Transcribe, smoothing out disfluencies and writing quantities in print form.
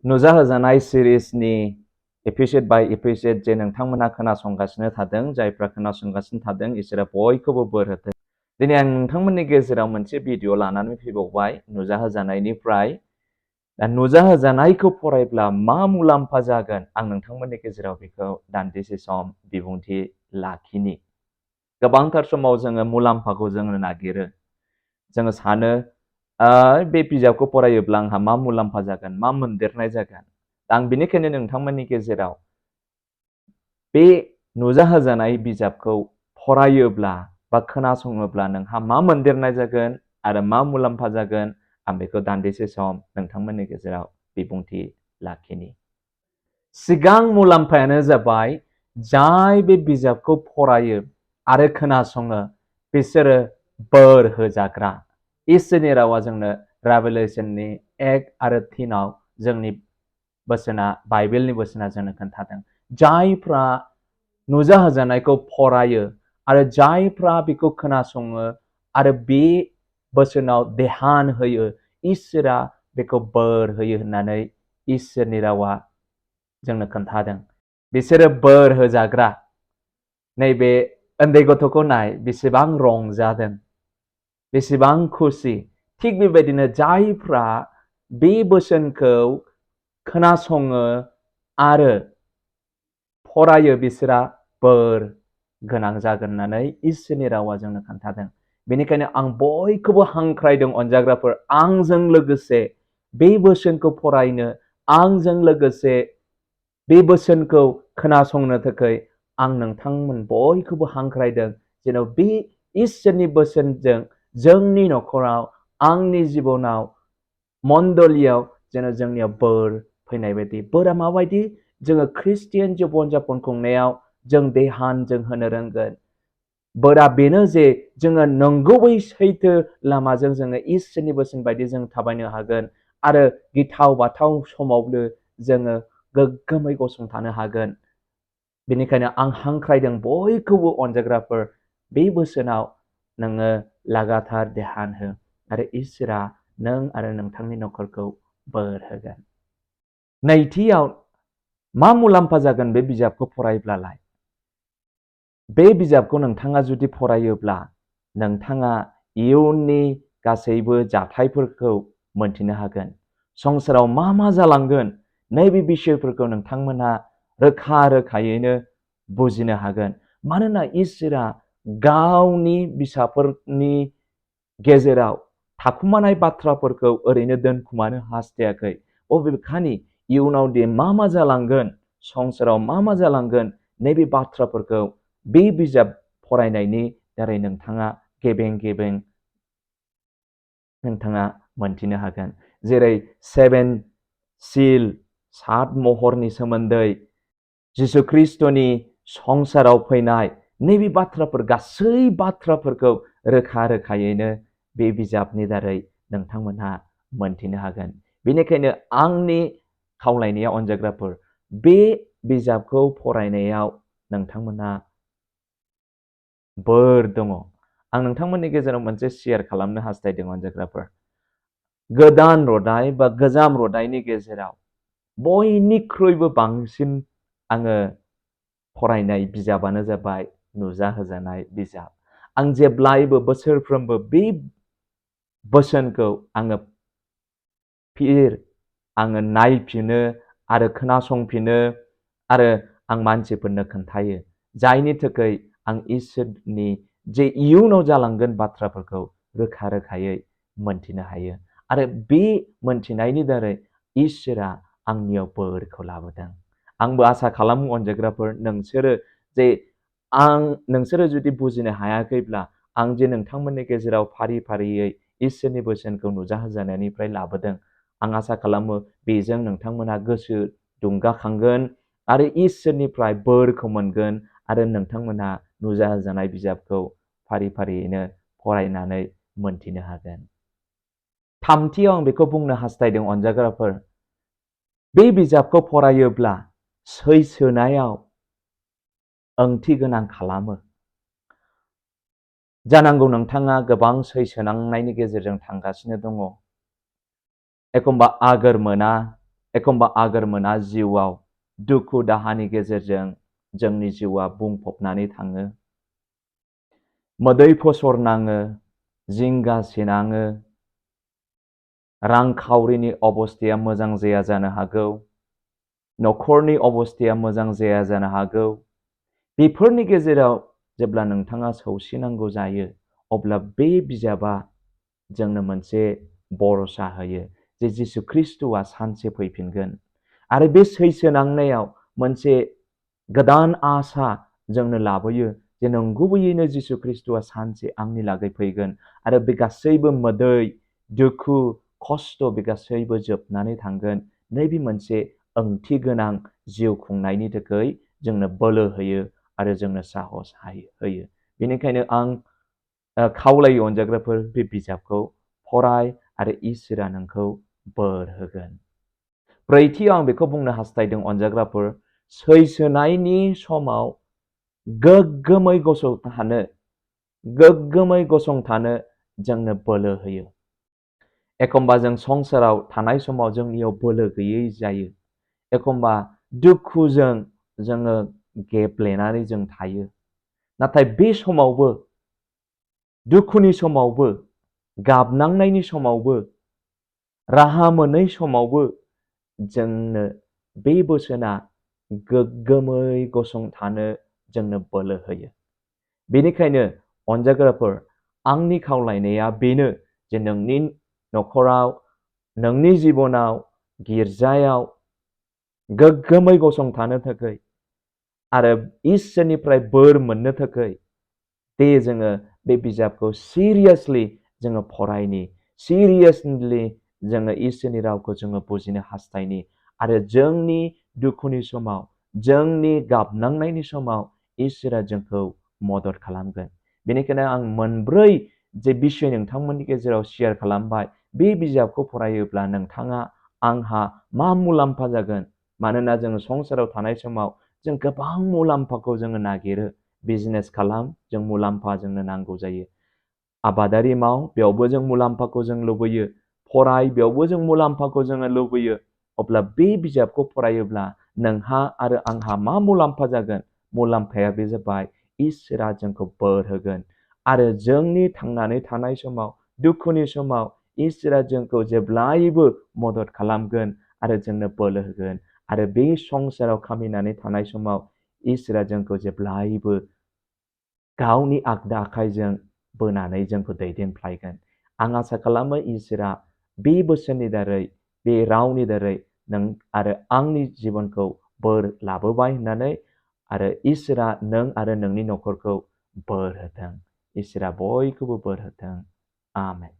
नुजाहजानाय सिरिजनि episode बाय episode जे नोंथांमोना खोनासंगासिनो थादों, जायफ्रा खोनासंगासिनो थादों, इसोरा बयखौबो बोर होथों। दिनै आं नोंथांमोननि गेजेराव मोनसे भिडिअ लानानै फैबावबाय नुजाहोजानायनिफ्राय। दा नुजाहोजानायखौ फरायब्ला मा मुलाम्फा जागोन, आं नोंथांमोननि गेजेराव बेखौ दान्दिसे सम बिबुंथि लाखिनि। गोबांथार समाव जोङो मुलाम्फाखौ जोङो नागिरो। जोङो सानो बे बिजाबखौ फरायोब्ला आंहा मा मुलाम्फा जागोन, मा मोनदेरनाय जागोन। आं बेनिखायनो नोंथांमोननि गेजेराव बे नुजाहोजानाय बिजाबखौ फरायोब्ला बा खोनासङोब्ला नोंहा मा मोनदेरनाय जागोन आरो मा मुलाम्फा जागोन, आं बेखौ दान्दिसे सम नोंथांमोननि गेजेराव बिबुंथि लाखिनि। सिगां मुलाम्फायानो जाबाय, जाय बे बिजाबखौ फरायो आरो खोनासङो बिसोरो बोर होजाग्रा। इसोरनि रावा जोंनो रेभेलेशननि 1 आरो 3 जोंनि बोसोना, बाइबेलनि बोसोना जोंनो खोन्थादों। जायफ्रा नुजाहोजानायखौ फरायो आरो जायफ्रा बेखौ खोनासङो आरो बे बोसोनाव ध्यान होयो, इसोरा बेखौ बोर होयो होननानै इसोरनि रावा जोंनो खोन्थादों। बिसोरो बोर होजाग्रा। नैबे उन्दै गथ'खौ नाय, बेसेबां रंजादों, बेसेबां खुसि। थिग बेबायदिनो जायफ्रा बे बोसोनखौ खोनासङो आरो फरायो, बिसोरा बोर गोनां जागोन होननानै इसोरनि रावा जोंनो खोन्थादों। बेनिखायनो आं बयखौबो हांख्रायदों, अनजाग्राफोर, आंजों लोगोसे बे बोसोनखौ फरायनो, आंजों लोगोसे बे बोसोनखौ खोनासंनो थाखाय आं नोंथांमोन बयखौबो हांख्रायदों, जेन' बे इसोरनि बोसोनजों जोंनि न'खराव, आंनि जिबनाव, मण्डलियाव जेन' जोंनियाव बोर फैनाय बायदि। बोरा माबायदि? जोङो ख्रिस्टियान जिबन जापन खुंनायाव जों ध्यान जों होनो रोंगोन। बोरा बेनो जे जोङो नंगुबै सैथो लामाजों जोङो इसोरनि बोसोन बायदि जों थाबायनो हागोन आरो गिथाव बाथाव समावबो जोङो गोग्गोमै गसंथानो हागोन। बेनिखायनो आं हांख्रायदों बयखौबो, अनजाग्राफोर, बे बोसोनाव नोङो लागातार ध्यान हो आरो इसोरा नों आरो नोंथांनि न'खरखौ बोर होगोन। नैथियाव मा मुलाम्फा जागोन बे बिजाबखौ फरायब्लालाय? बे बिजाबखौ नोंथाङा जुदि फरायोब्ला नोंथाङा इयुननि गासैबो जाथायफोरखौ मोनथिनो हागोन। संसाराव मा मा जालांगोन, नैबे बिषयफोरखौ नोंथांमोनहा रोखा रोखायैनो बुजिनो हागोन। मानोना इसोरा गावनि फिसाफोरनि गेजेराव थाखुमानाय बाथ्राफोरखौ ओरैनो दोनखुमानो हास्थायाखै। बबेखानि इयुनाव दे मा मा जालांगोन, संसाराव मा मा जालांगोन, नैबे बाथ्राफोरखौ बे बिजाब फरायनायनि दारै नोंथाङा गेबें गेबें नोंथाङा मोनथिनो हागोन। जेरै 7 सिल, 7 महरनि सोमोन्दै, जिसु ख्रिस्टनि संसाराव फैनाय, नैबे बाथ्राफोर, गासै बाथ्राफोरखौ रोखा रोखायैनो बे बिजाबनि दारै नोंथांमोनहा मोनथिनो हागोन। बेनिखायनो आंनि खावलायनाया, अनजाग्राफोर, बे बिजाबखौ फरायनायाव नोंथांमोनहा बोर दङ। आं नोंथांमोननि गेजेराव मोनसे शेयार खालामनो हास्थायदों, अनजाग्राफोर। गोदान रदाय बा गोजाम रदायनि गेजेराव बयनिख्रुइबो बांसिन आङो फरायनाय बिजाबानो जाबाय नुजाहोजानाय बिजाब। आं जेब्लायबो बोसोरफ्रोमबो बे बोसोनखौ आङो नायफिनो आरो खोनासंफिनो आरो आं मानसिफोरनो खोन्थायो, जायनि थाखाय आं इसोरनि जे इयुनाव जालांगोन बाथ्राफोरखौ रोखा रोखायै मोनथिनो हायो आरो बे मोनथिनायनि दारै इसोरा आंनियाव बोरखौ लाबोदों। आंबो आसा खालामो, अनजाग्राफोर, नोंसोरो जुदि बुजिनो हायाखैब्ला, आं जे नोंथांमोननि गेजेराव फारि फारियै इसोरनि बोसोनखौ नुजाहोजानायनिफ्राय लाबोदों, आं आसा खालामो बेजों नोंथांमोनहा गोसो दुंगाखांगोन आरो इसोरनिफ्राय बोरखौ मोनगोन आरो नोंथांमोनहा नुजाहोजानाय बिजाबखौ फारि फारियैनो फरायनानै मोनथिनो हागोन। थामथियाव आं बेखौ बुंनो हास्थायदों, अनजाग्राफोर, बे बिजाबखौ फरायोब्ला सैसोनायाव ओंथि गोनां खालामो। जानांगौ नोंथाङा गोबां सैसोनांनायनि गेजेरजों थांगासिनो दङ। एखमबा आगोर मोना, एखमबा आगोर मोना जिउआव दुखु दाहानि गेजेरजों जोंनि जिउआ बुंफबनानै थाङो। मोदै फसरनाङो, जिंगासिनाङो, रांखावरिनि अबस्थाया मोजां जाया जानो हागौ, न'खरनि अबस्थाया मोजां जाया जानो हागौ। बेफोरनि गेजेराव जेब्ला नोंथाङा सौसिनांगौ जायो, अब्ला बे बिजाबा जोंनो मोनसे भरसा होयो जे जिसु ख्रिस्ट'आ सानसे फैफिनगोन आरो बे सैसोनांनायाव मोनसे गोदान आसा जोंनो लाबोयो जे नंगुबैयैनो जिसु ख्रिस्ट'आ सानसे आंनि लागै फैगोन आरो बे गासैबो मोदै, दुखु, खस्थ' बे गासैबो जोबनानै थांगोन। नैबे मोनसे ओंथि गोनां जिउ खुंनायनि थाखाय जोंनो बोलो होयो आरो जोंनो साहस होयो। बेनिखायनो आं खावलायो अनजाग्राफोर, बे बिजाबखौ फराय आरो इसोरा नोंखौ बोर होगोन। ब्रैथियाव आं बेखौ बुंनो हास्थायदों अनजाग्राफोर, सैसोनायनि समाव गोग्गोमै गसंथानो जोंनो बोलो होयो। एखमबा जों संसाराव थानाय समाव जोंनियाव बोलो गैयै जायो। एखमबा दुखुजों जोङो गेब्लेनानै जों थायो। नाथाय बे समावबो, दुखुनि समावबो, गाबनांनायनि समावबो, राहा मोनै समावबो जोंनो बे बोसोना गोग्गोमै गसंथानो जोंनो बोलो होयो। बेनिखायनो अनजाग्राफोर, आंनि खावलायनाया बेनो जे नोंनि न'खराव, नोंनि जिबनाव, गिर्जायाव गोग्गोमै गसंथानो थाखाय आरो इसोरनिफ्राय बोर मोननो थाखाय दे जोङो बे बिजाबखौ सिरियासलि जोङो फरायनि, सिरियासलि जोङो इसोरनि रावखौ जोङो बुजिनो हास्थायनि आरो जोंनि दुखुनि समाव, जोंनि गाबनांनायनि समाव इसोरा जोंखौ मदद खालामगोन। बेनिखायनो आं मोनब्रै जे बिसय नोंथांमोननि गेजेराव शेयार खालामबाय, बे बिजाबखौ फरायोब्ला नोंथाङा, आंहा मा मुलाम्फा जागोन? मानोना जोङो संसाराव थानाय समाव जों गोबां मुलाम्फाखौ जोङो नागिरो। बिजनेस खालाम, जों मुलाम्फा जोंनो नांगौ जायो। आबादारि माव, बेयावबो जों मुलाम्फाखौ जों लुबैयो। फराय, बेयावबो जों मुलाम्फाखौ जोङो लुबैयो। अब्ला बे बिजाबखौ फरायोब्ला नोंहा आरो आंहा मा मुलाम्फा जागोन? मुलाम्फाया बे जाबाय इसोरा जोंखौ बोर होगोन आरो जोंनि थांनानै थानाय समाव, दुखुनि समाव इसोरा जोंखौ जेब्लायबो मदद खालामगोन आरो जोंनो बोलो होगोन आरो बे संसाराव खामिनानै थानाय समाव इसोरा जोंखौ जेब्लायबो गावनि आगदा आखाइजों बोनानै जोंखौ दैदेनफ्लायगोन। आं आसा खालामो इसोरा बे बोसोननि दारै, बे रावनि दारै नों आरो आंनि जिबनखौ बोर लाबोबाय होननानै आरो इसोरा नों आरो नोंनि न'खरखौ बोर होथों। इसोरा बयखौबो बोर होथों। आमेन।